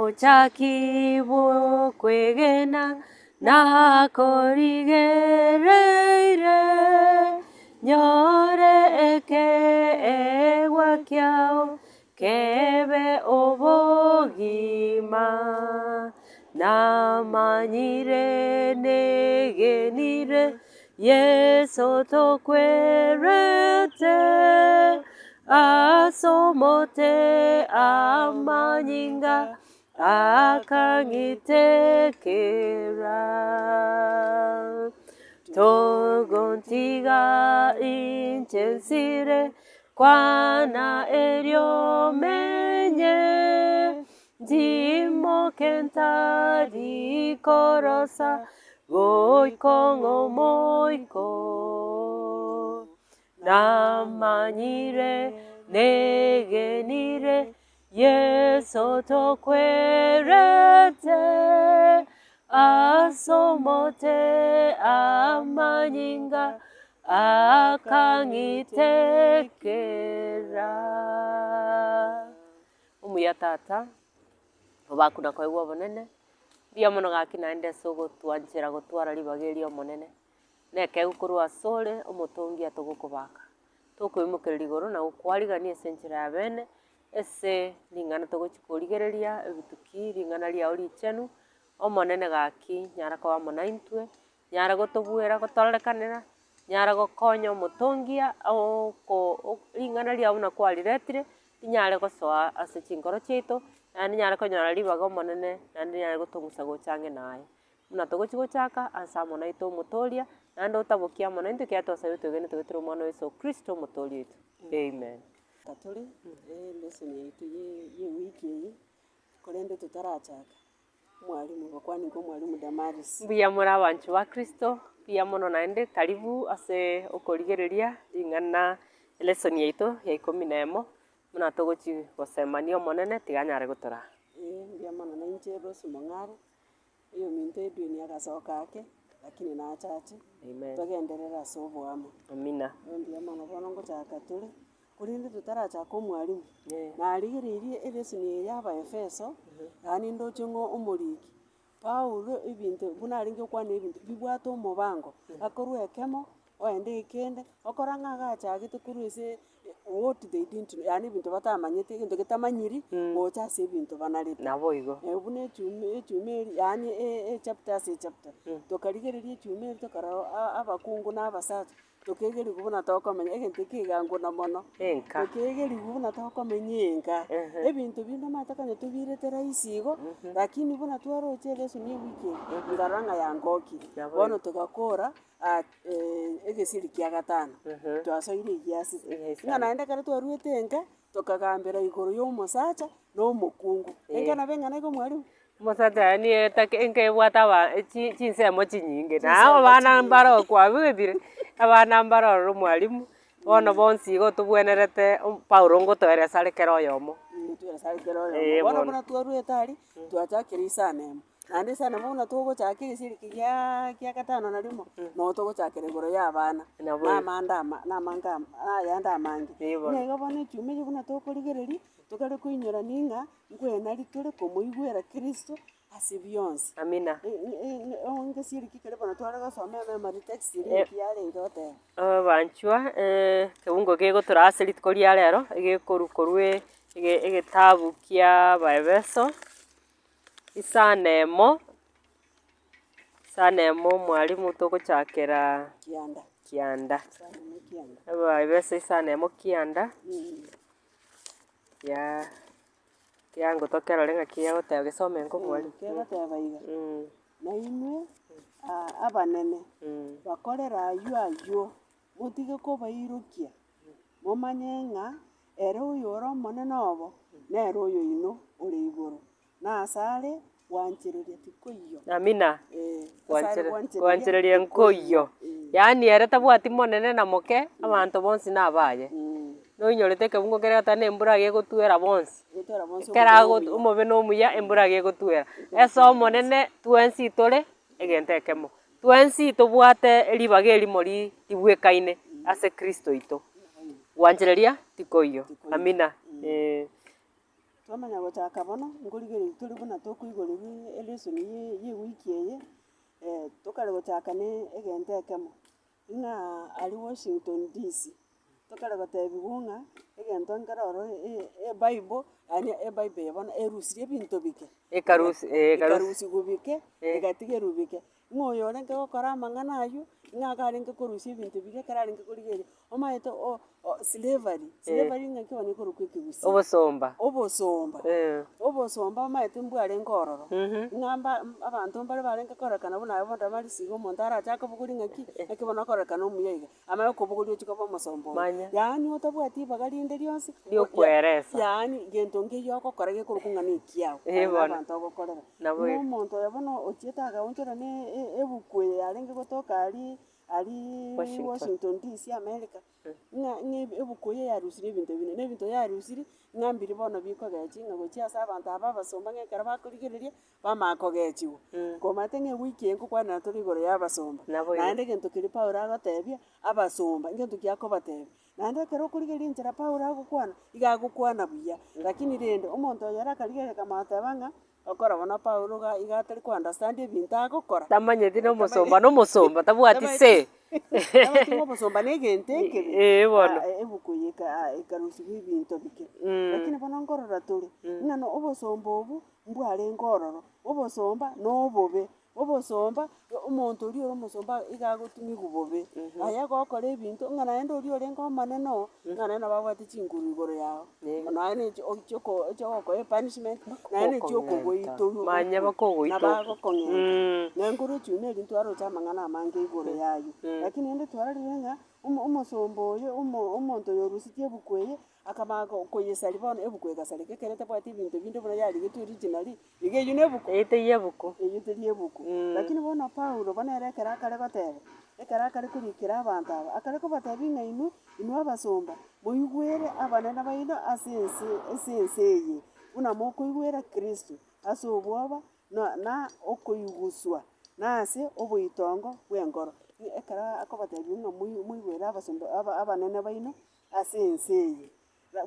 Omochaki bw'okwegena nakorigereire, nyore ekeegwa kiao kebe obogima. Namanyire negenire Yeso tokwerete, as'omote amanyinga akang'itekera. Togontiga inche nsire, kwana erio menye, Ndimoke ntari korosa goika ng'omoiko, Namanyire negenire Yeso tokwerete, As'omote amanyinga akang'itekera. Omuya Tata, obaku na koegwa obonene, mbuya mono gaki naende ase ogotwanchera gotwara ribaga eri Omonene, na ekeegwa korwa asore omotongi atogokobaka. Tokoimokereria igoro na gokwarigania ase enchera ya bene, ase ring'ana togochia korigereria ebituki ring'ana riao richenu, Omonene gaki nyara koba amo naintwe, Nyara gotobuera gotororekanera, nyara gokonya omotongia oko ring'ana riao buna kwariretire, rinyare gosoa ase chinkoro chiaito, naende rinyare konyora ribaga omonene, naende rinyare gotong'usa gocha ang'e naye. Buna togochi gochaka ase amo naito omotoria, naende otabokia amo naintwe ekiagera twasabire twegenete goetera omwana o Yeso Kristo omotoria oito. Amen. Tore elesson yaito ye ewiki eye, korende totarachaka. Omwalimu, bakwane nka omwalimu Damaris. Mbuya more abanchwa ba Kristo, mbuya mono naende karibu ase okorigereria ring'ana elesson yaito ya ikomi na emo, buna togochi gosemania Omonene tiga anyare gotoraa. Ee, mbuya mono na inche Rose Mong'are, oyominto Edwin agasoka ake, lakini nachache, Amen. togenderere ase oboamo. Amina. Mbuya mono bono ngochaka tore. Korende totarachaka omwalimu, narigereirie elesson eye ya Abaefeso, yaani ndoche ng'a omoriki Paulo ebinto buna arenge gokwana ebinto bibwate omobango, akorwa ekemo, oende ekende, okora ng'a agachagete korwa ase what they didn't know yaani ebinto batamanyete, egento getamanyiri, gocha ase ebinto banarete. Naboigo. Buna echuma echuma eria yaani echapter ase echapter, tokarigereria echuma eria tokarora a- abakungu na abasacha. Tokegerigwe buna tokomenya, egento eke eganguna mono, Enka. tokegerigwe buna tokomenya enka. Ehe. Ebinto binde omanyete konya tobiirete rahisi igo, lakini buna twaroche elesson ya ewiki eye, nkarora ng'a yangokirie. Nabo Bono togakora egesiri kia gatano, twasoire egia sita. Egia Ng'a naende ekero twaruete enka, tokagambera igoro ya omosacha na omokungu. Enka nabo eng'ana iga omwalimu? Omosacha oye nigo etake enka ebwate aba chi chinsemo chinyinge, na Chinsemo abana chinyinge. mbaro kwabwebire, abana mbaro ororo omwalimu, bono bonsi igo tobwenerete Paulo ngotoeresa are kera oyomo. Ngotoeresa are kera oyomo. Eeh Bono bono. buna twarwete aria, twachakire isano emo, naende isano emo buna togochaka egesiri kiaaa kia gatano na rimo, noo togochakera igoro ya abana, Nabo na igo. amande ama na amange ama ayande amange. Eeh bono. Buna igo bono echuma eywo buna tokorigereria, tokare koinyorania ng'a. Nkwenari tore komoigwera Kristo ase bionsi. Amina. Ngesieri ki kere bono tware gosoma ememory text eria Eh. nki yarenge goteba. Abanchwa ekebungo kegotoraa ase rituko ria rero, egekorwa korwa ege egetabu kia Abaefeso, isano emo, isano emo omwalimu togochakera Kianda. kianda. Isano emo kianda. Abaefeso isano emo kianda. Kiaa kiango tokerore ng'aki gegoteba gesome nkobua. Kegoteba iga, Na inwe abanene, bakorere ayio ayio, motige kobairokia, momanye ng'a ere oyore omonene obo, nere oyoino ore igoro. Na asare gwanchereria tikoiyo. Amina. Eh, asare Gwanchere- gwanchereria gwanchereria nkoiyo. Yaani ere tabwati monene na moke, abanto bonsi nabaye. Mm. Noinyorete ekebungo keria goteba na embura gegotwera bonsi. Gotwera bonsi Ekero omobe na ago omuya. omobe na omuya embura gegotwera. Ase omonene twensi tore egento ekemo. Twensi tobwate ribaga erimo ri ribwekaine ase Kristo oito. Gwanchereria tikoiyo. Amina, eh. Twamanya gochaka bono, nkorigereria tore buna tokoigorerwa elesson ye ya ewiki eye, tokare gochaka na egento ekemo, ng'a aria Washington DC, tokare gotebiwa ng'a egento nkere ororo ebible, yaani ebible eye bono erusirie ebinto bike, Ekarusi eh ekarusi. ekarusiwa bike, egatigerwa bike. Ng'a oyo orenge gokora amang'ana aywo, ng'a iga arenge korusia ebinto biria ekero arenge korigereria, omanyete o- o slavery, slavery ng'aki bono ekorokwa ekegusii? Obosomba. Obosomba, obosomba omanyete mbwarenge ororo, ng'a mba abanto mbare barenge kororekana buna aye bono Damaris iga omonto arache akobogorie ng'aki, ng'aki bono okororekana omuya iga, amanye kobogoria ochie koba omosomba oye. Manya. Yaani otabwati ribaga rinde rionsi, Riokoeresa. yaani gento nkeiyo ogokora gekorokwa ng'a na ekiao, Eh aye na bono. abanto ogokorera. Nabo Buna igo. omonto oyo bono ochiete agaonchora na ebuku eye yarenge gotoka aria aria Washington. Washington DC America, ng'a ng'a ebuku eye yarusirie ebinto binde, na ebinto yarusirie, ng'a mbiri bono bikogechi ng'a gochia ase abanto aba abasomba ng'a ekero bakorigereria, bamanya kogechiwa. Komanyete ng'a ewiki eye nkokwanera tore igoro ya abasomba, Nabo igo. naende egento keria Paulo agotebia, abasomba, ngento ki akobatebia. Naende ekero okorigereria enchera Paulo agokwana, iga agokwana buya, lakini rende omonto oyo ere akarigereria akamoteba ng'a okora bono Paulo iga iga atari ko understand ebinto agokora. Tamanyeti na omosomba na omosomba tabwati say. Tamanyeti ng'a obosomba na egento ekebe, Eeh bono. Ebuku eye eka ekarusiwa ebinto bike. Lakini bono nkorora tore, ng'a na obosomba obwo, mbwarenge ororo, obosomba na obobe, Obosomba, omonto oria ore omosomba iga agotumiwa bobe, aye gokora ebinto ng'a naende oria orenge omonene oo, ng'a naende nabo abwate chinguru igoro yago, nonya na echi ochioko ochogokoa epunishment, naende echi okogoitwa Manya okwe, bakogoita nabo okwe. agokong'enta. Na nkorochi buna eri ntwaroche amang'ana amange igoro ya aywo, lakini rende twarorire ng'a omo omosomba oyo omo omonto oyo orusetie ebuku eye, akamanya koyesaria bono ebuku egasareka ekero etabwati ebinto binde buna yarigetwe originally, Iga eyio nebuku? Eyio teri ebuku. Eyio teri ebuku. Lakini bono Paulo bono ere ekero akare goteba, ekero akare korikera abanto aba, akare kobatebia ng'a inwe, inwe abasomba, moigwere abanene baino ase ense ase ense eye, buna mokoigwera Kristo, ase obwoba, na na okoiguswa, na ase oboitongo bw'enkoro. Ekero akobatebia ng'a moi moigwere abasomba aba abanene baino ase ense eye.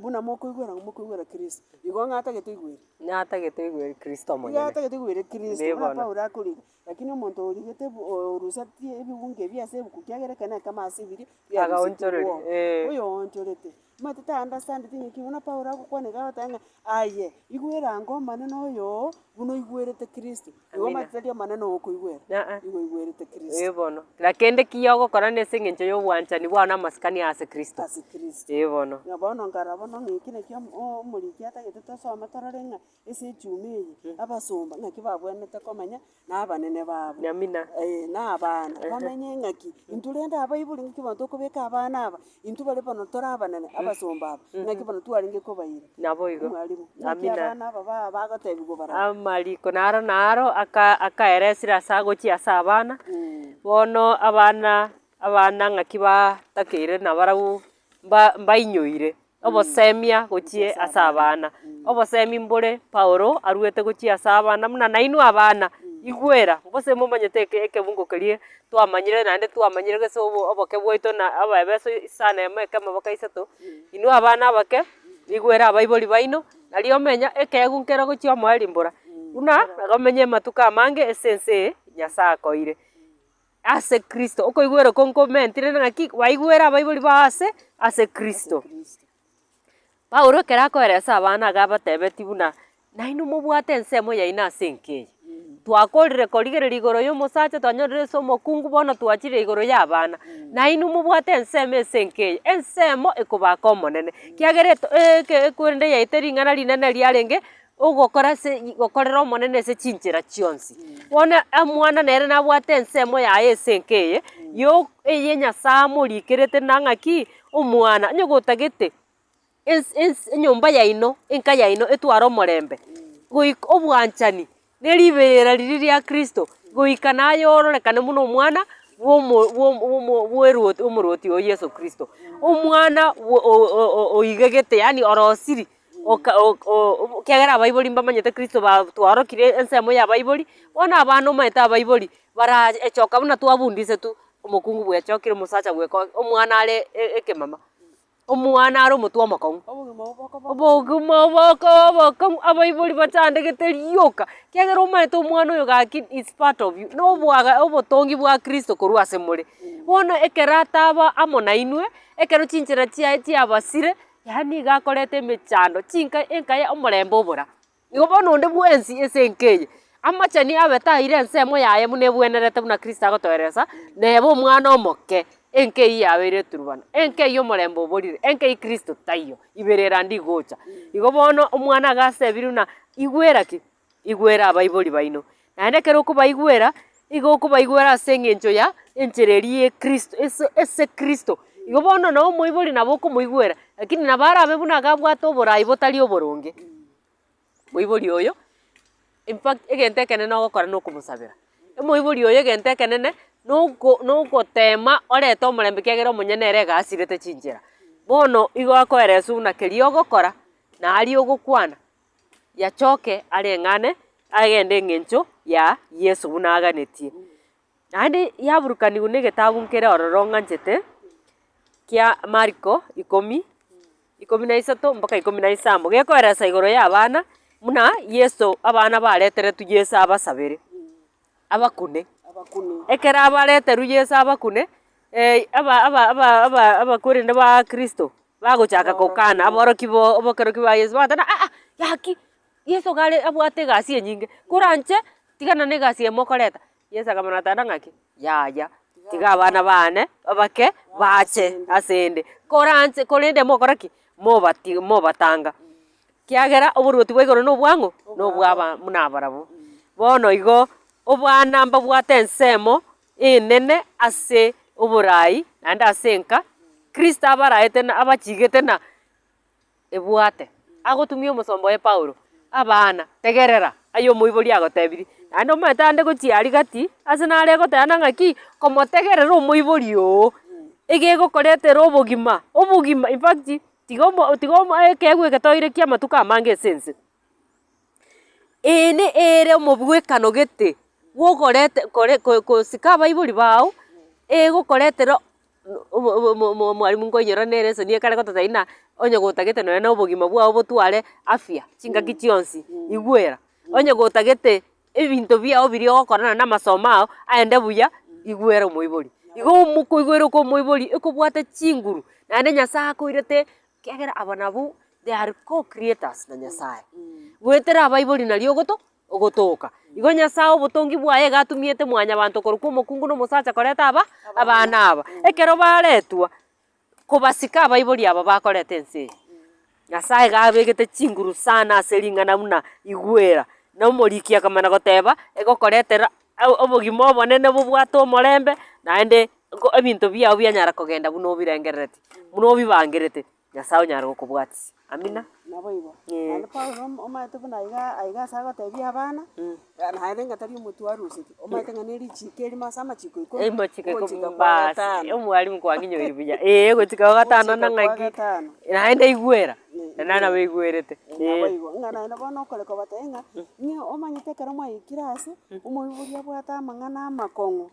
Buna mokoigwera ng'a mokoigwera Kristo, igo ng'a atagete oigwere? Natagete oigwere Kristo Igo omonyene. atagete oigwere Kristo, Ee buna bono. Paulo akorika. Lakini omonto origete ebu orusatie ebibungo ebi ase ebuku ekiagera ekero nekemo ase biria Agaonchoreria, biarusetigwe oo. ee. Oyoonchorete, omanyete ta understandeti ng'aki buna Paulo agokwana iga agoteba ng'a aye, igwera ango omonene oyo oo, buna oigwerete Kristo. Igo Amina. omanyete tari omonene oo okoigwera, Aa. igo oigwerete Kristo. Ee bono. Na kende kiya ogokora nase eng'encho ya obwanchani bwao na amasikani ase Kristo. Ase Kristo. Ee bono. Na bono nkarora bono ng'a eki nakio omoriki atagete tosome torore ng'a ase echuma eye, abasomba ng'aki babwenerete komenya na abanene babo. Amina. Eh, na abana, bamenye ng'aki, intwe rende abaibori ng'aki bono tokobeka abana aba, intwe baria bono tore abanene, abasomba aba, ng'aki bono twarenge kobaira. Naboigo. Omwalimu, ng'aki Amina. abana aba ba bagotebiwa barabwo. Amariko naro naro aka akaeresire ase agochia ase abana, bono abana abana ng'aki batakeire nabarabwo mba mbainyoire obosemia gochia ase abana. Obosemi mbore Paulo aruete gochia ase abana buna nainwe abana, igwera, gose momanyete eke ekebungo keria twamanyire naende twamanyire gose obo oboke bwaito na abaebeso isano emo ekemo mpaka isato, inwe abana abake, igwera abaibori baino, nario omenya ekeegu nkere gochia omoerio mbora, buna omenye amatuko amange ase ense eye Nyasaye akoeire. Ase Kristo, okoigwera oko nkomentire ng'aki, baigwere abaibori bao ase ase Kristo. Paulo ekero akoeresa abana iga abatebetie buna, nainwe mobwate ensemo yaino ase enka eye. Twakorire korigereria igoro ya omosacha, twanyorire ase omokungu, bono twachire igoro ya abana. Nainwe mobwate ensemo ase enka eye, ensemo ekobaka omonene, ekiagera eto eke ekorende yaete ring'ana rinene riarenge, ogokora ase gokorera omonene ase chinchera chionsi. Bono omwana nere nabwate ensemo yaye ase enka eye, yo eye Nyasaye amorikerete na ng'aki, omwana, onye gotagete ens ens enyomba yaino, enka yaino etware omorembe, goika obwanchani, na riberera riria ria Kristo, goika naye ororekane buna omwana bwa omo bwa omo bwa erwoti omorwoti oyo Yeso Kristo. Omwana bwa o- o- oigegete yaani orosiri oka o- o ekiagera abaibori mbamanyete Kristo ba twarokire ensemo ya abaibori, bono abana omanyete abaibori bara echoka buna twabundisetwe, omokungu bwechokire omosacha bweko omwana are e- ekemama. Omwana are omotwe omokong'u. Obogima obo bokoba Obogima obo bokoba obokong'u, abaibori bachandegete rioka, ekiagera omanyete omwana oyo gaki is part of you, na obwaga obotongi bwa kristo korwa ase more. Bono ekero ataba amo nainwe, ekero chinchera chiaye chiabasire, yaani iga akoreta emechando, chinka enka ya omorembe obora. Igo bono onde bwensi ase enka eye, amachani abe taire ensemo yaye buna ebwenerete buna Kristo agotoeresa, neba omwana omoke, enka eyio yabeire eturubana, enka eyio omorembe oborire, enka eyio Kristo taiyo, iberera ndigocha. Igo bono omwana agasebirwe buna igwera ki? Igwera abaibori baino. Naende ekero okobaigwera, igo okobaigwera ase eng'encho ya enchera eria ya Kristo ase ase Kristo. Igo bono na omoibori nabo okomoigwera, lakini nabo arabe buna iga abwate oborai botari oboronge. Moibori oyo, in fact egento ekenene ogokora na okomosabera. Omoibori oyo egento ekenene, noko nokotema orete omorembe ekiagera omonyene ere iga asirete chinchera. Bono igo akoereswa buna keria ogokora, na aria ogokwana, yachoke areng'ane agende eng'encho ya Yeso buna aganetie. Naende yaburukaniwa na egetabu nkere ororo ng'anchete, kia Mariko ikomi, ikomi na isato mpaka ikomi na isano, gekoeresa igoro ya abana, buna Yeso abana bareteretwe Yeso abasabere, abakune. Ekero abareterwe Yeso abakune, aba aba aba aba abakorende ba kristo, bagochaka gokana aborokia bo obokeroki bwa Yeso, bagateba aa gaki Yeso iga are abwate egasi enyinge, koranche tigana na egasi eye mokoreta. Yeso akamanya goteba ng'aki, yaya, tiga abana bane abake bache asende, koranche korende mokore ki? Mobati mobatanga, kiagera oboruoti bwa igoro na obwang'o? Na obwa aba buna barabwo. Bono igo, obwana mbabwate ensemo enene ase oborai naende ase enka, Kristo abaraete na abachigete na ebwate. Agotumia omosomba oye Paulo, abana, tegerera aye omoibori agotebirie. Naende omanyete ande gochia aria gati, ase nare egotebana ng'aki, komotegerera omoibori oo, egegokoretera obogima, obogima in fact, tiga omo tiga omo ekeegwa eke toire kia amatuko amange ase ense. Eye ne ere omobwekano gete, bwokorete kore ko kosika abaibori bao, egokoretera omo omo omo omwalimu nkoinyora nere esoni ekare gototebia ng'a onye gotagete nonye na obogima bwao botware afya chingaki chionsi, igwera. Onye gotagete ebinto biago biria ogokora naende amasomo ao aende buya, igwera omoibori. Igo omokoigwera kwa omoibori ekobwate chinguru, naende Nyasaye akoirete ekiagera aba nabwo they are co-creators na Nyasaye. Goetera abaibori nario ogoto ogotoka. Igo Nyasaye obotongi bwaye iga atumiete mwanyabanto korokwa omokungu na omosacha koreta aba abana aba. Ekero baretwa, kobasika abaibori aba bakoreta ense eye. Nyasaye iga abegete chinguru sana ase ring'ana buna igwera, na omoriki akamana goteba, egokoretera obogima obonene bobwate omorembe, naende ebinto biago bianyara kogenda buna obirengerereti, buna obibangerete. Nyasae onyare gokobwatisia. Amina. Naboigo. Eh. Naende Paulo om- omanyete buna iga aiga ase agotebia abana, naende ng'a tari omotwe aruseti, omanyete ng'a ne richiko erimo ase amachiko ikomi, Amachiko ikomi ogochika kwa baas, gatano. omwalimu kwang'inyoiri buya, eh ogochika kwa gatano Ogochika na kwa ng'aki, gatano. naende igwera, Eh, naende nabo igwera. aigwerete, eh. Naboigo, ng'a naende bono okoreka obatebie ng'a, ng'a omanyete ekero mwaikire ase, omoibori abwate amang'ana amakong'u,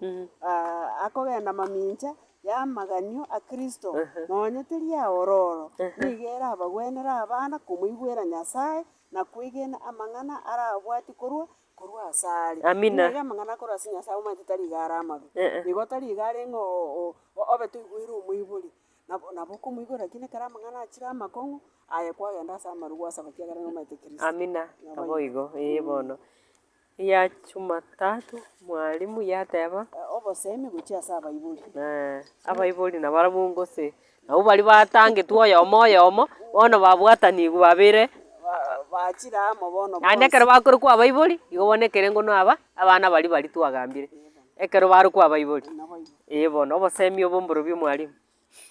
akogenda mamincha. Y'amaganio a Kristo, nonya teri aororo, nigo erabagwenere abana komoigwera Nyasae na kwegena amang'ana arabwatie korwa korwa asare. Amina. Buna iga amang'ana akorwa ase Nyasae omanyete tari iga are amabe. Eh. Igo tari iga are ng'a o- o- obe toigwere omoibori, nabo nabo okomoigwera lakini ekero amang'ana achire amakong'u, aye kwagenda ase amarwa gwasaba ekiagera nomanyete Kristo. Amina, Nabo nabo igo, eh bono. Ya Jumatatu mwalimu yateba. Obosemi gochia ase abaibori. Abaibori nabarabwo gose nabwo baria batangetwe oyomo oyomo, bono babwatanigwe babeire Bachire amo bono naende ekero bakorokwa abaibori, igo bono ekerengo naba abana baria baria twagambire, ekero barokwa abaibori. Eh bono obosemi obo mborobio mwalimu.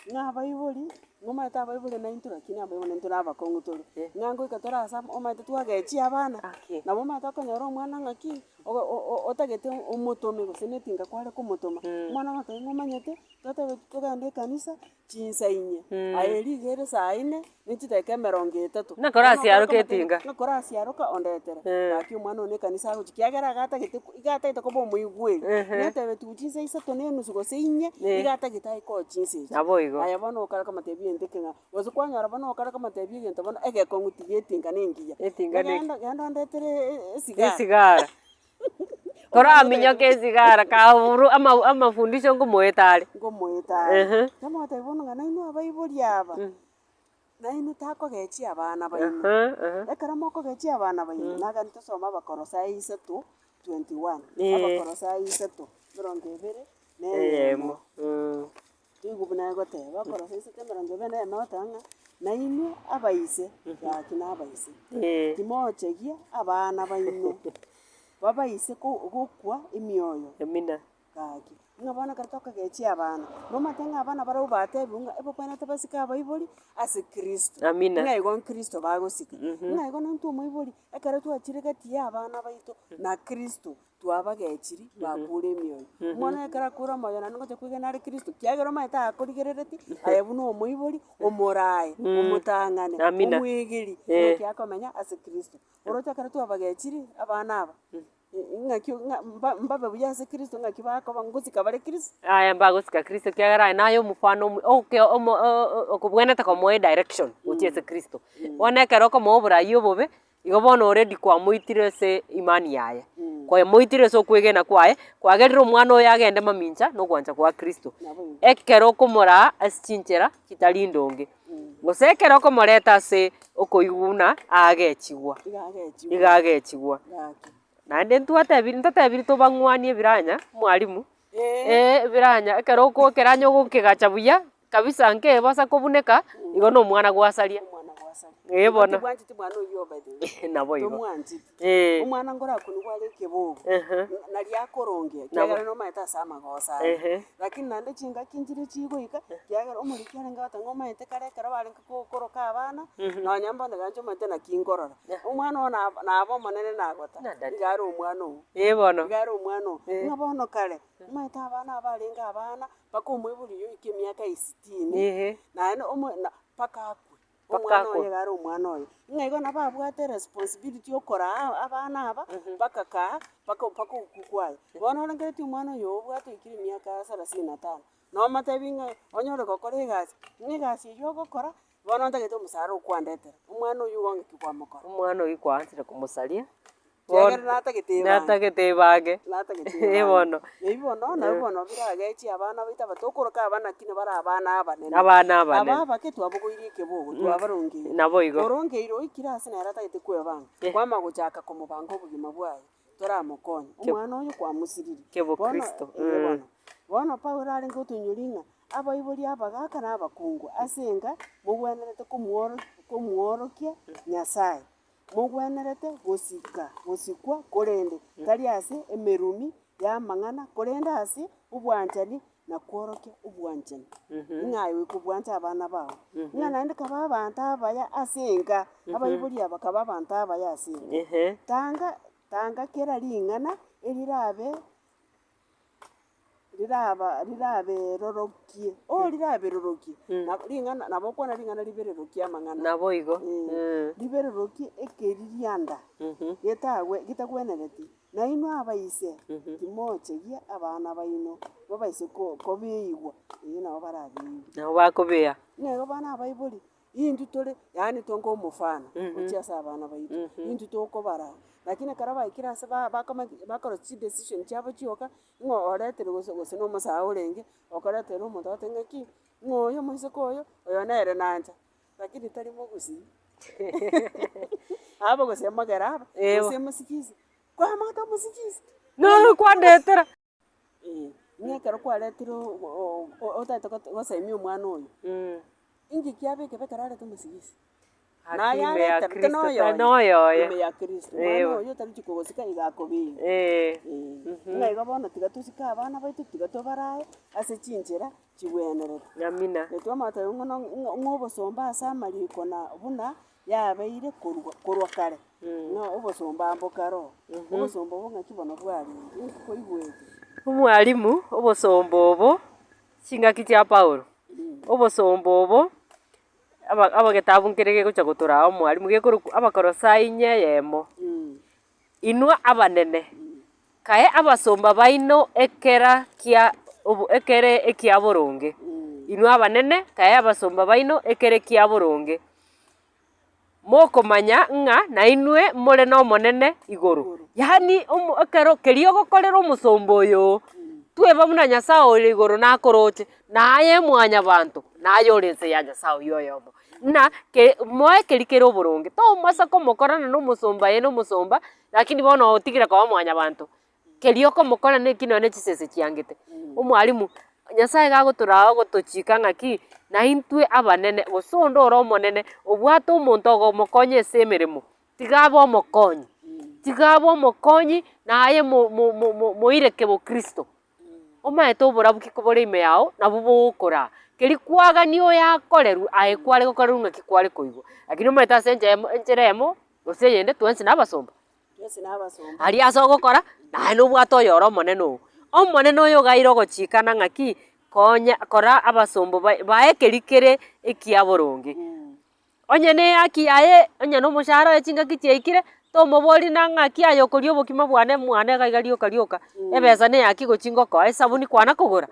Ng'a abaibori, ng'omanyete abaibori naintwe lakini abaibori naintwe na abakong'u tore, ng'a ngoika tore ase amo omanyete twagechia abana, nabo omanyete okonyora omwana ng'aki, ogo- o- o- otagete omotome gose na etinga kware komotoma, omwana agoteba ng'a omanyete, totebe togende ekanisa chinsa inye, aye riga ere saa inne, ne chidakika emerongo etato. Ng'a korasiaroke etinga. Ng'a korasiaroka ondetere, gaki omwana one ekanisa agochia kiagera iga atagete iga atagete koba omoigweri, natebetigwe chinsa isato na enusu gose inye, iga atagete aye koa chinsa echi. Naboigo. Aye bono okare komotebia. egento ekeng'ao, gose kwanyora bono okare komotebia egento bono egekong'u tiga etinga na engiya, Etinga na genda genda ondetere esigara. Esigara. Koraminyoke esigara kaburu ama amafundisho nkomoeta are. Nkomoeta are. Ehe. Namotebia bono ng'a nainwe abaibori aba, nainwe takogechia abana baino. Ehe, ehe. Ekero mokogechia abana baino, nagani tosome Abakolosai isato, 21, Eh. Abakolosai isato, emerongo ebere na Eyemo, eyemo. mh. Toigwe buna egoteba, Abakolosai isato emerongo ebere na eyemo egoteba ng'a, nainwe abaise, gaki na abaise, Eh. timochegia abana baino, babaise ko gokwa emioyo. Amina. Gaki, ng'a bono ekero tokogechia abana, nomanyete ng'a abana barabwo batebiwe ng'a ebabwenerete basike abaibori ase Kristo. Amina. Ng'a igo Kristo bagosika. Ng'a igo nointwe omoibori, ekero twachire gati ya abana baito na Kristo, twabagechiri bakure emioyo. Omwana oyo ekero akure omoyo naende ngocha kwegena are Kristo, kiagera omanyete akorigerereti, aye buna omoibori, omorae, omotang'ani, Amina. omwegeri, Eh. ng'aki akomenya ase Kristo. Oroche ekero twabagechiri abana aba, Ng'aki ng'a mba mbabe buya ase Kristo, ng'aki bakoba ngosika bare Kristo. Aya mbagosika Kristo ekiagera aye naye omofano omu oke omo okobwenerete komoa edirection gochia ase Kristo. Bono ekero okomoa oborai obobe, igo bono already kwamoitire ase imani yaye, kwamoitire ase okwegena kwaye, kwagerire omwana oyo agende mamincha na ogwancha kwa Kristo. Ekero okomoraa ase chinchera chitari ndonge, gose ekero okomoreta ase okoigwa buna agechigwa, Iga agechigwa. iga agechigwa. Gaki. Naende ntwatebirie ntotebirie tobang'wanie ebiranya, omwalimu, Eeh. eh ebiranya ekero oko ekeranya ogokegacha buya, kabisa nkebosa kobuneka, igo na omwana gwasaria. Omwana gwasaria. Eh bono. Tibwancheti mwana oyio by the way. Nabo igo. Tomwancheti. Eh. Omwana ngorakunigwe are ekebogo, Ehe. nari akorongea, Nabo. ekiagera nomanyete ase amagoso aye. Ehe. Lakini naende chingaki nchire chigoika, ekiagera omoriki arenge goteba ng'a omanyete kare ekero barenge koroka abana, nonya mbono iga inche omanyete naki nkorora. Omwana oo nabo naba omonene nagota, iga are omwana oo. Eh bono. Iga are omwana oo. Eh. Ng'a bono kare, omanyete abana aba barenge abana, mpaka omoibori oyio oike emiaka esitini, Ehe. naende omo na mpaka akwe. Mpaka Omwana akwe. oye iga are omwana oye. Ng'a igo nabo abwate eresponsibility ya okoraa abana aba, mpaka kaa, mpaka mpaka okwa kwaye. Bono orengeretie omwana oyo obwate oikire emiaka sarasini na tano, nomotebi ng'a onyore gokora egasi, ng'a egasi eywo ogokora, bono ntagete omosara okwandetera, omwana oywo igo ng'aki kwamokora. Omwana oyio kwaanchire komosaria, Kiagera natagete ebange. Natagete ebange. Natagete Eh ebange. bono. Ebi bono, nabo bono biragechie abana baito aba tokoroka abana lakini bare abana abanene. Abana abanene. Aba abake twabogoirie ekebogo, twabarongeire. Nabo igo. Orongeire oikire ase nere atagete kwebanga, kwama gochaka komobanga obogima bwaye, toramokonya. Omwana oyo kwamosiririe. Kebokristo. Bono, eh bono. Bono Paulo arenge gotoinyoria ng'a, abaibori abagaka na abakungu, ase enka, mogwenerete komworo komworokia Nyasaye. Mogwenerete gosika gosikwa, korende tari ase emerumi y'amang'ana, korende ase obwanchani na kworokia obwanchani. Ng'a aye goika obwanche abana bao. Ng'a naende kaba abanto abaya ase enka, abaibori aba kaba abanto abaya ase enka. Tanga tanga kera ring'ana erirabe riraba riraberorokie, oh riraberorokie, nabo ring'ana nabo okwana ring'ana ribererokie amang'ana. Naboigo. Eh, ribererokie ekeririanda getagwe getagwenereti, nainwe abaise timochegia abana baino babaise ko kobeigwa, erio nabo barabeigwe. Nabo bakobea. Nero bono abaibori, Intwe tore, yaani tonga omofano gochia ase abana baito, intwe tokobaraa, lakini ekero baikire ase ba bakoma bakora chidecision chiabo chioka, ng'a oretire gose gose na omosae orenge, okoretera omonto agoteba ng'a ki, ng'a oyo omoiseke oyo, oyo nere nancha, lakini tari mogusii aba gose mogere aba, gose mosigisi, kwamanyete omosigisi. Noro kwandetera. Ng'a ekero kwaretire otagete gosemia omwana oyo, inki kiaba ekebe ekero arete omosigisi? Haki Naye ime ya arete, Kristo noyoye, tari noyoye. ime ya Kristo, omwana oyo otari gochia kogosika iga akobeire. Ng'a igo bono tiga tosike abana baito, tiga tobarae ase chinchera chibwenerete. Amina. Twamanya goteba ng'a ng'a obosomba ase amariko na buna yabeire korwa korwa kare, ng'a obosomba mbokare oo, obosomba obo ng'aki bono bwarenge, inki koigwete? Omwalimu, obosomba obo, chingaki chia Paulo, obosomba obo, aba abagetabu nkere gegocha gotoraa omwalimu gekorokwa Abakolosai inye eyemo, Inwe abanene, kae abasomba baino ekera kia obo ekere ekia boronge. Inwe abanene, kae abasomba baino ekere kia boronge, mokomanya ng'a nainwe more n'Omonene igoro. Yaani omo ekero keria ogokorera omosomba oyo oo, tweba buna Nyasae ore igoro nakoroche, naye mwanyabanto, naye ore ense ya Nyasae oywo oyomo. Ng'a ke moe keria kere oboronge, tomasa komokorana na omosomba aye na omosomba, lakini bono otigire koba mwanyabanto. Keria okomokora neki nonya ne chisese chiangete. Omwalimu, Nyasaye iga agotoraa ogotochika ng'aki, naintwe abanene, gose onde ore omonene, obwate omonto ogomokonya ase emeremo, tiga abe omokonyi, tiga abe omokonyi naye mo- mo- mo- mo- moireke bokristo. Omanyete oborabu ki kobore ime yago, nabwo bogokoraa. Keria kwagania oyakorerwe, aye kware gokorerwa ng'aki kware koigwa. Lakini omanyete ase enchera emo enchera eyemo, gose eyende twensi na abasomba. Aria ase ogokora, naye nobwate oyore omonene oo. Omonene oyo ogaire ogochikana ng'aki, konya kora abasomba baye bae keria kere ekia boronge. Onye ne ehaki yaye, onye na omoshahara oye chingaki chiaikire, tomoboria na ng'aki aye okoria obokima bwane mwane iga iga rioka rioka, ebesa ne eyaki gochia ngokoa, esabuni kwana kogora,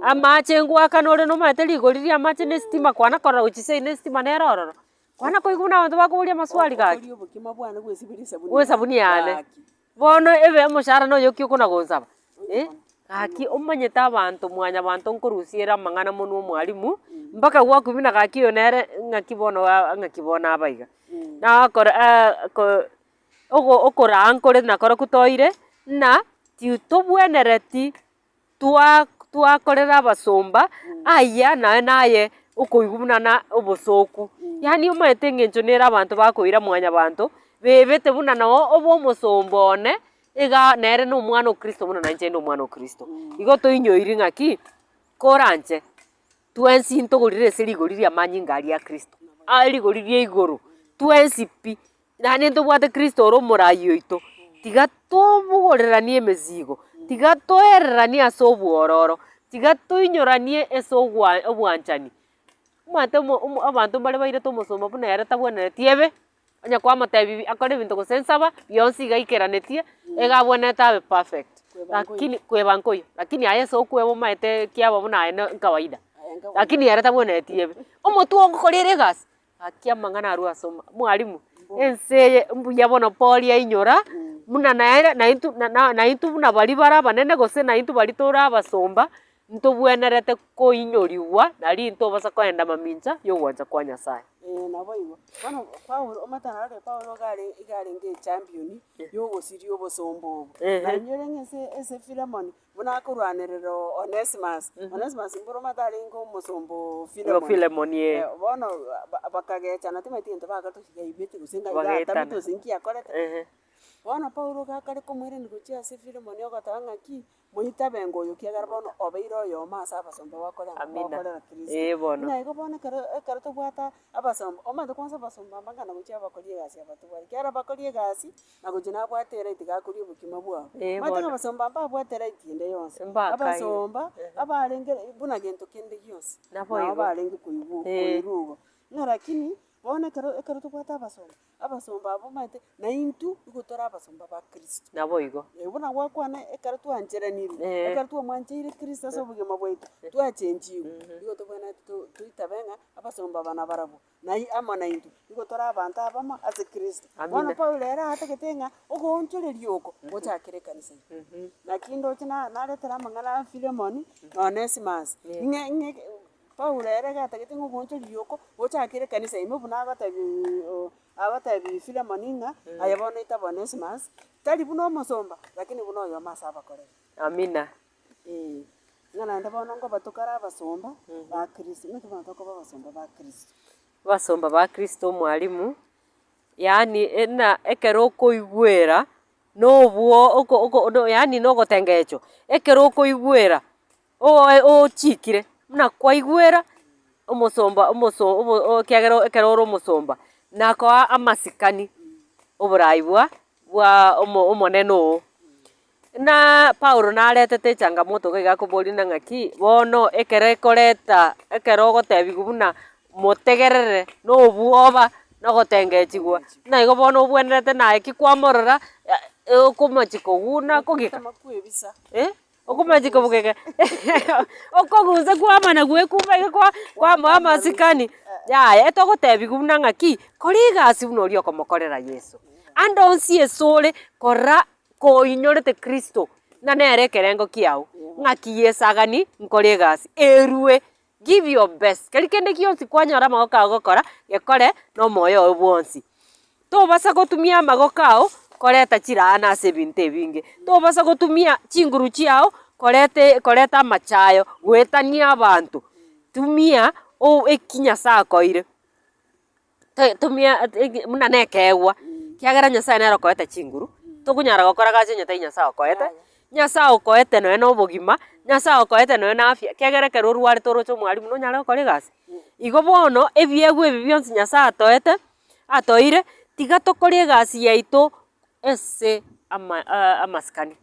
amache ngoakana ore nomanyete rigori ria amache na esitima kwana korora gochia seino esitima nere ororo. Kwana koigwa buna abanto bakoboria amaswali gaki. Okoria obokima bwane gwesiberia esabuni Bwe esabuni yane. Gaki. Bono ebe omoshahara noyo ki okona gonsaba eh, gaki omanyete abanto mwanyabanto nkorusia ere amang'ana monwe omwalimu, mpaka gwakobua buna gaki oyo nere ng'aki bono aa ng'aki bono aba iga. Nagokora ko ogo okoraa nkore nakorokwo toire, ng'a titobwenereti twa twakorera abasomba, aya naye naye okoigwa buna na obosooku. Yaani omanyete eng'encho nere abanto bakoira mwanyabanto, bebete buna noo obe omosomba one, iga nere na omwana o kristo buna nainche inde omwana o kristo. Igo toinyoiri ng'aki, koranche twensi ntogorire ase rigori ri'amanyinga aria a kristo, aa rigori ria igoro, twensi pi. Naende ntobwate Kristo ore omoraai oito, tiga tobogoreranie emesigo, tiga toereranie ase obwororo, tiga toinyoranie ase ogwa obwanchani. Omanyete omo omo abanto mbare bairete omosomba buna ere tabwenereti ebe, onye kwamotebia bi akore ebinto gose nsaba, bionsi iga aikeranetie, iga abwenerete abe perfect. Lakini kweba nkoiyo, lakini aye ase okweba omanyete kiaba buna aye ne kawaida, lakini ere tabwenereti ebe. Omotwe ogokora ere egasi. Gaki amang'ana arwe ase omo mwalimu, ense eye mbuya bono Paul ainyora, buna naere naintwe na na naintwe buna baria bare abanene gose naintwe baria tore abasomba, ntobwenerete koinyoriwa nari ntobasa koenda mamincha ya ogwancha kwa Nyasaye. Ee nabo igo. Bono Paulo, omanyete narorire Paulo iga are iga arenge echampion ya ogosiria obosomba obo. Nainyore ng'a ase ase Philemon, Buna akorwanerera Onesimus, Onesimus mboro omanyete arenge omosomba o Filemoni. Filemoni, ee. Eh, bono ba- bakagechana timanyeti gento bakorete gose yaibete gose ng'a Bagaetana. yatamete gose nki akorete. Ehe. Bono Paulo iga akare komoirania gochia ase Filemoni ogoteba ng'aki, moitabe oyo ekiagera bono obeire oyomo ase abasomba bakore Amina. bakorera Kristo. Ee bono. Ng'a igo bono ekero ekero tobwate abasomba, omanyete kwanza abasomba mbang'ana gochia bakori egasi aba tobwate, ekiagera bakori egasi. Na gochia nabwate eright gakoria obokima bwabo. Ee Omanyete ng'a bono. abasomba mbabwate right ende yonsi. Mbakaire. Abasomba, abarenge buna gento kende gionsi, Nabo nabo igo. barenge koigwa Ee. koirwa igo. Ng'a lakini, bono ekero ekero tobwate abasomba, abasomba abwo omanyete, naintwe nigo tore abasomba ba Kristo. Nabo igo. Buna gwakwana ekero twancheranirwe, Ee. ekero twamwancheire Kristo ase obogima bwaito, twachenchigwe, nigo tobwenerete to toitabe ng'a abasomba aba nabarabwo. Nai amo naintwe nigo tore abanto abamo ase Kristo. Bono Amina. Paulo ere atagete ng'a ogoonchoreria oko gochakere ekanisa ime. Naki ndoche na naretera amang'ana a Filemoni na Onesimus, ng'e ng'e Paulo ere iga atagete ng'a ogoonchoreria oko gochakere ekanisa ime buna agotebi o agotebi Filemoni ng'a aye bono oitabe Onesimus, tari buna omosomba, lakini buna oyomo ase abakoreri. Amina. Ee, ng'a naende bono nkoba tokare abasomba ba Kristo. Naki bono tokoba abasomba ba Kristo? Abasomba ba Kristo omwalimu, yaani ena ekero okoigwera na obwo oko oko no yaani na ogotengechwa, ekero okoigwera oe ochikire, buna kwaigwera omosomba omoso obo ekiagera ekero ore omosomba, nakoa amasikani oborai bwa bwa omo omonene oo. Na Paulo naretete echangamoto iga iga akoboria ng'a ng'aki, bono ekero ekoreta ekero ogotebigwa buna motegerere na obwoba na ogotengechigwa, ng'a igo bono obwenerete naye ki kwamorora okomochi koguna kogika Gotama kwebisa. Eh. Okomanya chikobugeka okogusa kwamana gwekumba iga kwa kwamoa amasikani, yaya etogotebiwa buna ng'aki, kora egasi buna oria okomokorera Yeso. Ande onsi ase ore, kora koinyorete Kristo, ng'a nere ekerengo kiago, ng'aki Yeso agani nkore egasi, erwe give your best, keri kende gionsi kwanyora amagoko ao gokora, gekore na omoyo oo bwonsi. Tobasa gotumia amagoko ao koreta chiraana ase ebinto ebinge, tobasa gotumia chinguru chiao koreta koreta amachayo goetania abanto, tumia o eki Nyasaye akoeire. To tumia buna na ekeegwa, ekiagera Nyasaye nere okoete chinguru, tokonyara gokora gasi onye tari Nyasaye okoete, Nyasaye okoete nonya na obogima, Nyasaye okoete nonya na afya, ekiagera ekero orwarete oroche omwalimu nonyare gokora egasi? Igo bono, ebiegwa ebi bionsi Nyasaye atoete, atoeire, tiga tokore egasi yaito ase ama amasikani.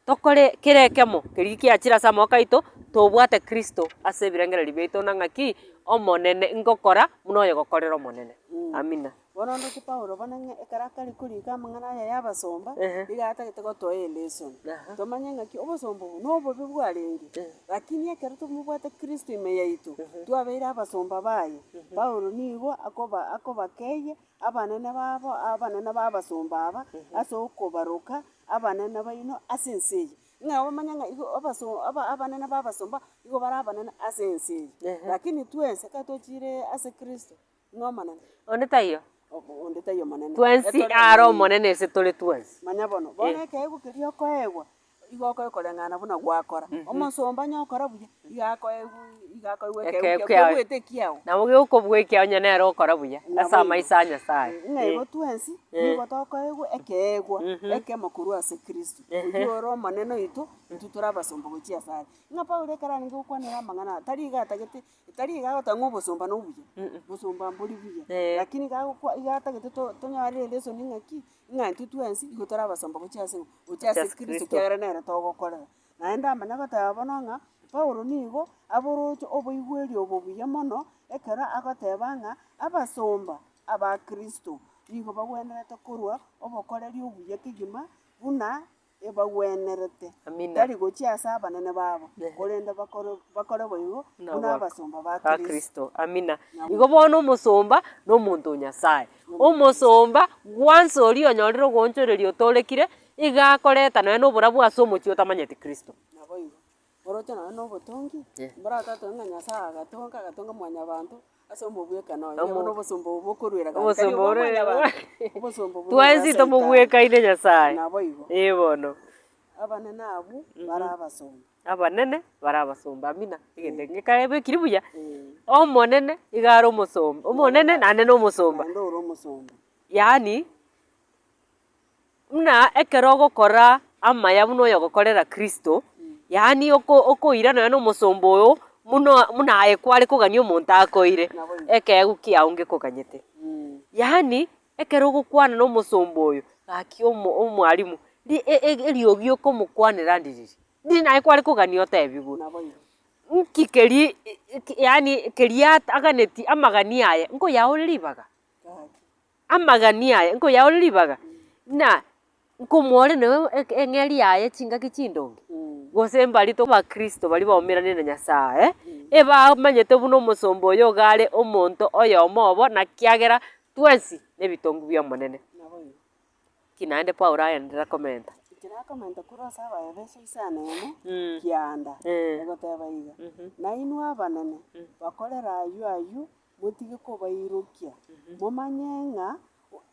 Tokore kera ekemo keria kiachire ase amaboko aito, tobwate Kristo ase ebirengererio biaito na ng'aki, Omonene, ngokora buna oyogokorera Omonene. Amina. Bono ndoche Paulo bono ng'a ekero akare korika amang'ana aya ya abasomba, nigo atagete gotoa elesson. Tomanye ng'aki obosomba obo nobobe bwarenge, lakini ekero tomobwate Kristo ime yaito, twabeire abasomba baye, Paulo nigo akoba akobakeyia abanene babo abanene ba abasomba aba, ase okobaroka abanene baino ase ense eye. Ng'a bamanye ng'a igo abaso aba abanene ba abasomba, igo bare abanene ase ense eye. Lakini twensi ekero tochiire ase Kristo, ng'a omonene. Onde taiyo. Onde taiyo omonene. Twensi are omonene ase tore twensi. Manya bono, bono ekeegwa keria okoegwa, igo okoegwa koreng'ana buna gwakora. Omosomba onye okora buya, iga akoegwa iga akoegwa ekeegwa Ekeegwa kiago, kiaye. kebuete ekiago. Nabo gekobua ekiao onye nere okora buya, ase amaiso a Nyasaye. Ng'a igo twensi, nigo tokoegwa ekeegwa, ekemo korwa ase Kristo, oyio ore omonene oito, intwe tore abasomba gochia asare. Ng'a Paulo ekero arenge gokwanera amang'ana aya, tari iga atagete, tari iga agoteba ng'a obosomba na obuya, bosomba mbori buya, lakini iga agokwa iga atagete to tonyore elesson ng'aki, ng'a intwe twensi igo tore abasomba gochia ase ng'o, gochia ase Kristo ekiagera nere togokorera. Naende amanya goteba bono ng'a Paulo nigo aboroche oboigweri obo buya mono, ekero agoteba ng'a abasomba aba Kristo nigo bagwenerete korwa obokoreri obuya kegima buna ebagwenerete, Amina. tari gochia ase abanene babo, korende bakore bakore boigo buna abasomba ba ba Kristo. Kristo. Amina. Igo bono omosomba na omonto o Nyasaye. Omosomba gwansa oria onyorire ogoonchoreria otorekire, iga akoreta nonya na oborabu ase omochie otamanyeti Kristo. Naboigo, oroche nonya na obotongi, mboratotebe ng'a Nyasaye agatonga, agatonga mwanyabanto ase omobwekano oye, Omo- bono obosomba obo bokoruera gati, tari Obosomba obwa ore mwanyabanto, obosomba obwo nobwa twensi Saitani. tomobwekaine Nyasaye. Naboigo. Ee bono. Abanene abwo bare abasomba. Abanene bare abasomba, amina, egento ekio ngekarebe buya, omonene iga are omosomba, omonene naende na omosomba. Naende ore omosomba. Yaani, buna ekero ogokora amaya buna oyogokorera Kristo, yaani oko okoira nonya na omosomba oyo, buna buna aye kware kogania omonto akoire, ekeegwa kiago ngekoganyete. Yaani, ekero ogokwana na omosomba oyo, gaki omo omwalimu, ri e- e- eriogi okomokwanera ndiriri, ndiri naye kware kogania otebigwe. Nki keria yaani keria aganeti amagani aye, nkoyaore ribaga? Amagani aye nkoyaore ribaga? Ng'a nkomoore noyo eng'eri yaye chingaki chindonge? Gose mbari abakristo baria baumeranire na Nyasaye, ebamanyete buna omosomba oyo iga are omonto oyomo obo, nakiagera twensi nebitongu bi'Omonene. Ki naende Paulo agenderera komenta? Ekero akomenta korwa ase Abaefeso isano emo, kianda, egoteba iga, Nainwe abanene, bakorere ayio ayio, motige kobairokia, momanye ng'a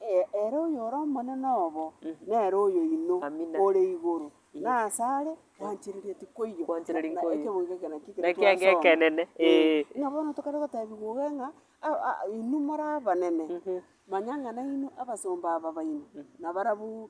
ere oyore omonene obo, nere oyoino Amina. ore igoro, na asare gwanchereria tikoiyo. Gwanchereria Na nkoiyo. ekebungo eke nakio ekero Nakio enge twasoma. ekenene, eh. Ng'a bono tokare gotebiwa iga ng'a inwe more abanene, manya ng'a nainwe abasomba aba baino, nabarabwo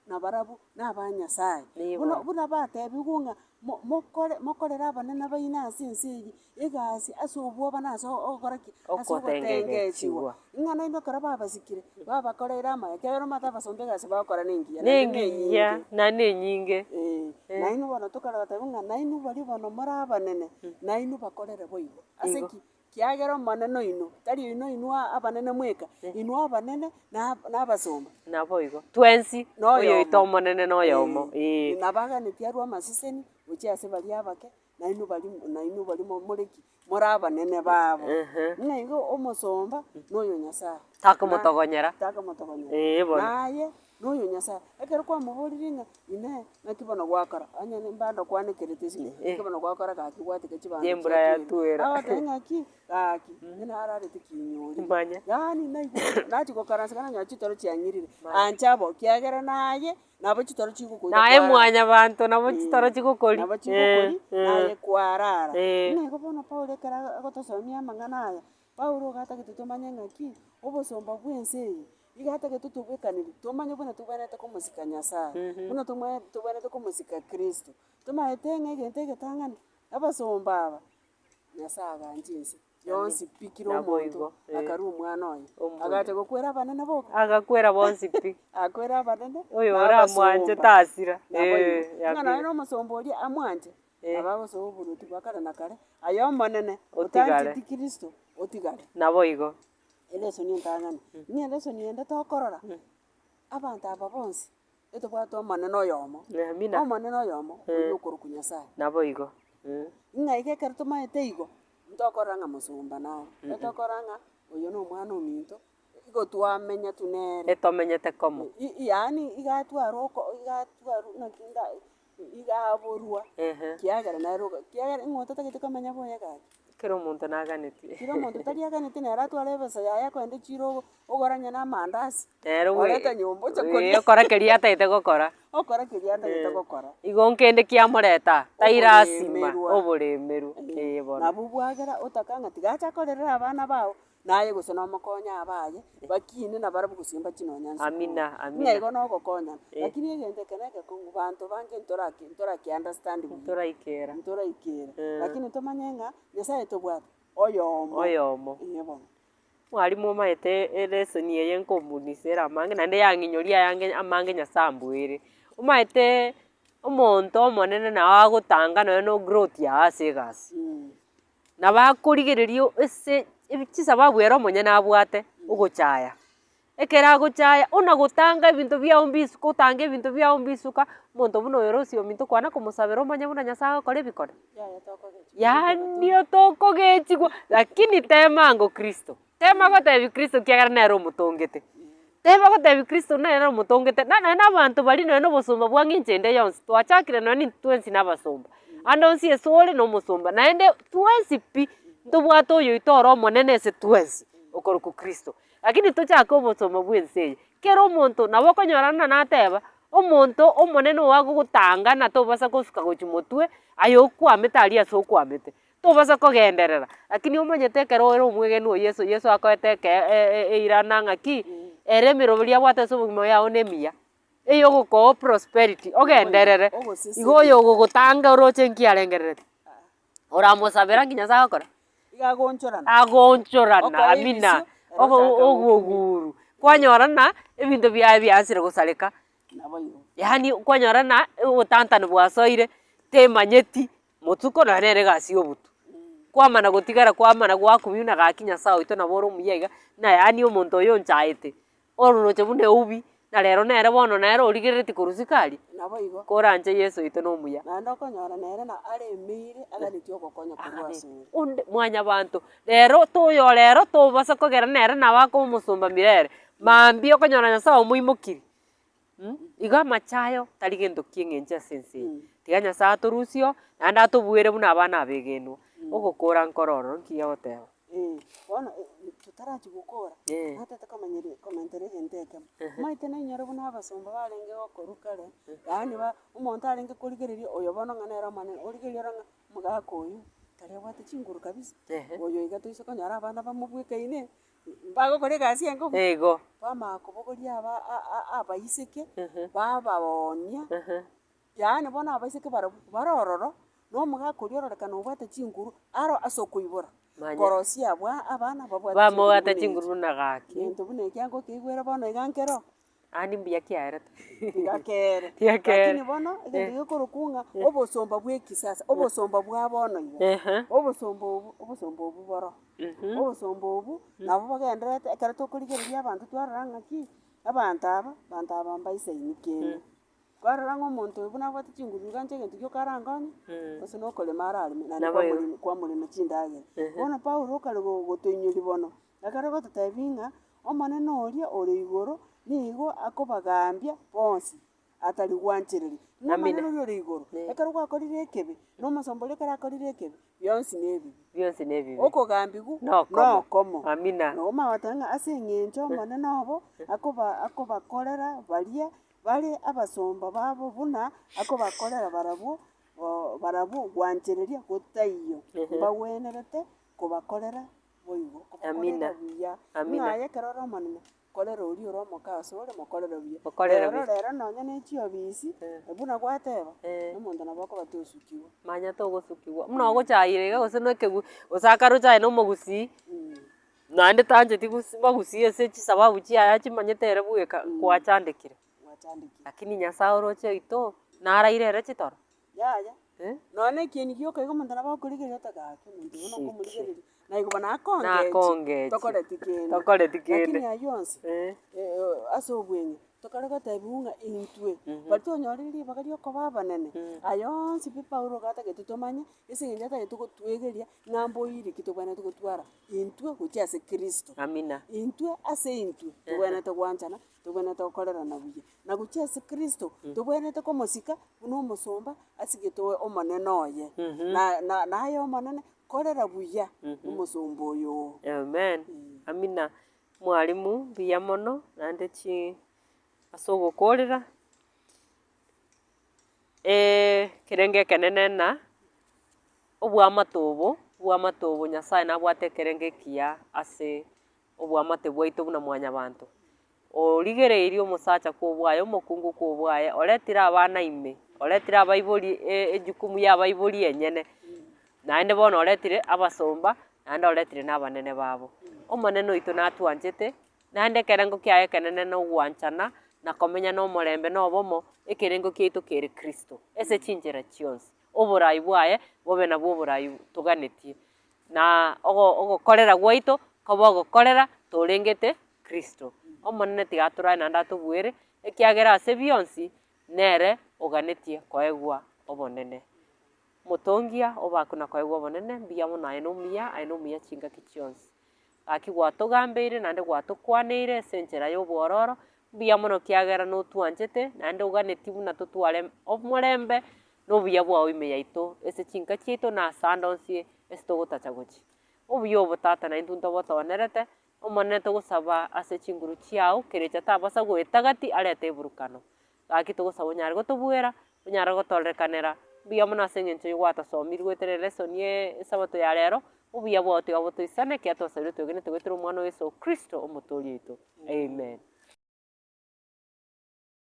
nabarabwo naba Nyasaye. Buna buna batebigwe ng'a mo- mokore mokorere abanene baino ase ense eye, egasi ase obwoba na ase ogokora ki? Ase Ogotengechigwa. ogotengechigwa. Ng'a nainwe ekero babasikire, babakoreire amaya, ekiagera omanyete abasomba egasi bagokora nengiya naende Nengiya, nenyinge. naende enyinge. Eh, nainwe bono tokare goteba ng'a nainwe baria bono more abanene, nainwe bakorere boigo. Ase Igo. ki? Kiagera Omonene oino, tari oino inwe abanene mweka, inwe abanene na na abasomba. Naboigo, twensi, Noyomo. oyoito Omonene noyomo, ee. Nabaganetie arwe amaseseni gochia ase baria abake, nainwe baria nainwe baria more ki? More abanene babo. Ng'a igo omosomba noyo Nyasaye. Takomotogonyera. Takomotogonyera. Ee bono. Naye noyo Nyasaye, ekero kwamoboririe ng'a inee, naki bono gwakora, onye mbando kwanekerete isiko, naki bono gwakora gaki gwatiga chibando Embura yatwera. Agoteba ng'aki, gaki, inche nararete kinyorire. Manya. Yaani naigwa nachia gokaransa nanyora chitoro chiang'irire, ancha bo, kiagera naye, nabo chitoro chigokoira Naye kwarara. mwanyabanto nabo chitoro chigokori. Nabo chigokori, naye kwarara. Eh. Ng'a igo bono Paulo ekero agotosomia amang'ana aya, Paulo iga atagete tomanye ng'aki, obosomba bwa ense eye, iga atagete tobwekaneri, tomanye buna tobwenerete komosika Nyasaye, buna tomwe tobwenerete komosika Kristo. Tomaete ng'a egento egetang'ani, abasomba aba, Nyasaye agancha ense yonsi pi kera omonto, Naboigo, eh. akarwa omwana oye, Omonto. agacha gokwera abanene boka, Agakwera bonsi pi. akwere abanene, Oyo na oramwanche abasomba. tasira. Naboigo, Eh, ng'a nonye yabire. na omosomba oria amwanche, Eh. nabo agosoa oboruoti bwa kare na kare, aye omonene, Otigare. otancheti Kristo, otigare. Naboigo. Elesoni entang'ani, ng'a elesoni ende tokorora, abanto aba bonsi, etobwate omonene oyomo, Amina. omonene oyomo, oywo okorokwa Nyasaye. Naboigo. Ng'a iga ekero tomaete igo, ntokorora ng'a mosomba nare, etokorora ng'a oyo na omwana ominto, igo twamenya tu nere. Etomenyete komo. I- yaani iga atwarwa oko iga atwarwa naki nda iga aborwa, kiagera nere oga kiagera ng'o otatagete komenya boye gaki. Kera omonto naganetie. Kera omonto tari aganeti nere atware ebesa yaye akoenda echiro ogora onye na amandasi, Nere bwe orete nyomba oche ee koria. okora keria atagete gokora. Okora keria atagete gokora. Igo nkende kiamoreta, tai lasima, Oboremerwa. oboremerwa, ee bono. Nabwo bwagera otaka ng'a tiga ache akorerere abana bao, naye gose nomokonye abaye, bakine nabarabwo gose mbachie nonya nsukuru. Amina, amina. Ng'a igo nogokonyana, Eh. lakini egento eke na egekong'u banto bange ntoraki ntoraki understand buya. Ntoraikera. Ntoraikera, Eh. lakini tomanye ng'a Nyasaye tobwate oyomo. Oyomo. Ee bono. Mwalimu omaete elesson eye nkombundisa ere amange naende yang'inyoria ayange amange Nyasaye ambuere. Omaete omonto omonene nabo agotanga nonye na ogrowth yago ase egasi. Nabo akorigereria ase chisababu ere omonyene abwate, ogochaya. Ekero agochaya, buna gotanga ebinto biago mbisuka otanga ebinto biago mbisuka, omonto buna oyo ore osio ominto kwana komosabera omanye buna Nyasaye agokora ebikone. Yaani otokogechigwa, lakini tema ango Kristo, tema gotebia Kristo ekiagera nere omotongete. Tema gotebia Kristo nere omotongete, na naende abanto baria nonye na obosomba bwa ng'encho ende yonsi, twachakire nonye intwe twensi na abasomba, ande onsi ase ore na omosomba, naende twensi pi, ntobwate oyoito ore omonene ase twensi, okorokwa Kristo. Lakini tochake obosomba bw'ense eye, kera omonto nabo okonyora buna nateba, omonto omonene ogo agogotanga na tobasa gosuka gochia motwe, aye okwamete aria ase okwamete, tobasa kogenderera. Lakini omanyete ekero ore omwegenwa o Yeso, Yeso akoete eke eirana ng'aki, ere emeroberio abwate ase obogima yao na emiya, eyogokoa prosperity ogenderere, igo oyo ogogotanga oroche nki arengerereti. Oramosabera nki Nyasaye agokora? Iga agoonchorana. Agoonchorana, Okoa amina, ebisio, ere ochaka ogo oguru. Kwanyora ng'a ebinto biaye biansire gosareka, Naboigo. yaani kwanyora ng'a obotantani bwasoire, temanyeti motuko nonya nere egasi ya obotu. Kwamana gotigara kwamana gwakumia buna gaki Nyasaye oito nabo ore omuya iga, ng'a yaani omonto oyo onchaete, ororoche buna eubi, na rero nere bono nere origereretie korwa isiko aria, Naboigo. koranche Yeso oito na omuya. Naende okonyora nere na aremeire aganetie ogokonya korwa ase ore. Onde mwanyabanto, rero toyo rero tobasa kogera nere nabo akoba omosomba mirere, mambia okonyora Nyasaye omoimokirie mh, igo amachayo tari gento kia eng'encho ase ense eye. Tiga Nyasaye atorusie oo, naende atobuere buna abana abegenwa, ogokora nkoro ororo nki ogoteba. Eh, bono totarachia gokora, natete komenyeria komentera egento ekemo, omanyete nainyore buna abasomba barenge gokorwa kare, yaani ba omonto arenge korigereria oyo bono ng'a nere omonene, origereria ore ng'a omogaka oywo, tari abwate chinguru kabisa, oyo iga toise konyora abana bamobwekaine, mbagokora egasi engobu. Igo. Bamanya kobogoria aba a- abaiseke, babaoonia. Yaani bono abaiseke barabwo bare ororo, na omogaka oria ororekana obwate chinguru aro ase okoibora, Manya. korosia abwa abana babwate chinguru Bamobwate buna chinguru echi. buna gaki. Egento buna eki ango okeigwera bono iga nkero. Yaani mbuya kiaerete. Tiga keere. Tiga keere. Lakini bono, egento gekorokwa ng'a obosomba bwa ekisasa, obosomba bwa bono iga, obosomba obwo, obosomba obwo boro. Obosomba obwo, nabo bogendererete ekero tokorigereria abanto twarora ng'aki, abanto aba, abanto aba mbaisaini kende. Kwarora ng'a omonto oyo buna abwate chinguru iga inche egento gioka arankonye, gose na okorema arareme, naende Naboigo. kwamoremi kwamoremia chindagera. Bono Paulo okare go gotoinyoria bono, ekero ogototebia ng'a, Omonene oria ore igoro, nigo akobagambia bonsi, atari gwanchereria. Ng'a Amina. Omonene oria ore igoro, ekero gwakorire ekebe, na omosomba oria ekero akorire ekebe, bionsi nebibe. Bionsi nebibe. Okogambigwa Nokomo. nokomo. Amina. Na omanye goteba ng'a ase eng'encho Omonene obo, akoba akobakorera baria bare abasomba babo buna akobakorera barabwo barabwo gwanchereria gotaiyo, mbagwenerete kobakorera boigo, kobakorera Amina. buya. Amina. Ng'a aye ekero ore omonene, korera oria ore omoka asore, mokorere buya. Mokorere Rero buya. rero nonye na echiobisi, buna gwateba, omonto nabo okoba tosukigwa. Manya togosukigwa, buna ogochaire iga gose na ekegu gose akaroche aye na omogusii. Naende tancheti gusi bagusii ase chisababu chiaye achimanyete ere bweka gwachandekire. Gwachandekire. Lakini Nyasaye oroche oito, naraire ere chitoro? Yaya, Eh. nonya na ekieni gioka iga omonto nabo akorigereria otake gaki omonto oyo Shiki. nokomorigereria, na igo bono akongechi, Nakongechi. tokoreti kende. Tokoreti kende. Lakini aywo onsi, Eh. ase obweng'e, tokare gotebiwa ng'a intwe, baria twanyorire ribaga ria okoba abanene, aya onsi pi Paulo iga atagete tomanye, ase eng'encho atagete gotwegeria, ng'a mboiri ki tobwenerete gotwara intwe gochia ase Kristo. Amina. Intwe ase intwe, tobwenerete gwanchana, tobwenerete gokorerana buya, na gochia ase Kristo, tobwenerete komosika buna omosomba asigete omonene oye. Na na naye omonene, korera buya omosomba oyo oo. Amen. Amina. Mwalimu, mbuya mono, naende chi ase ogokorera, ekerengo ekenene na. Oboamate obo, oboamate obo Nyasaye nabwate ekerengo ekiya ase oboamate bwaito buna mwanyabanto. Origereirie omosacha kw'obwaye, omokungu kw'obwaye, oretire abana ime, oretire abaibori ejukumu ya abaibori enyene, naende bono oretire abasomba, naende oretire na abanene babo. Omonene oito natwanchete, Naende ekerengo kiaye ekenene nogwanchana, na komenya nomorembe na obomo, ekerengo kiaito kere Kristo, ase chinchera chionsi. Oborai bwaye bobe nabwo oborai toganetie, na ogo ogokorera gwaito kobe ogokorera torengete Kristo. Omonene tiga atorae naende atobuere, ekiagera ase bionsi, nere oganetie koegwa obonene. Omotongia obakwe na koegwa obonene, mbuya mono aye nomuya, aye nomuya chingaki chionsi. Gaki gwatogambeire naende gwatokwaneire ase enchera y'obwororo, mbuya mono kiagera notwanchete, naende oganetie buna totware omorembe na obuya bwao ime yaito ase chinka chiaito na ase ande onsi ase togotacha gochia. Obuya obo Tata naintwe ntobotonerete, Omonene togosaba ase chinguru chiao, kerecha tabasa goeta gati arete eburukano. Gaki togosaba onyare gotobuera, onyare gotorerekanera, mbuya mono ase eng'encho gwatosomirie goetera elesson ye esabato ya rero, obuya bwao tiga botoisane ekiagera twasabire twegenete goetera omwana o Yeso Kristo omotoori oito. Amen.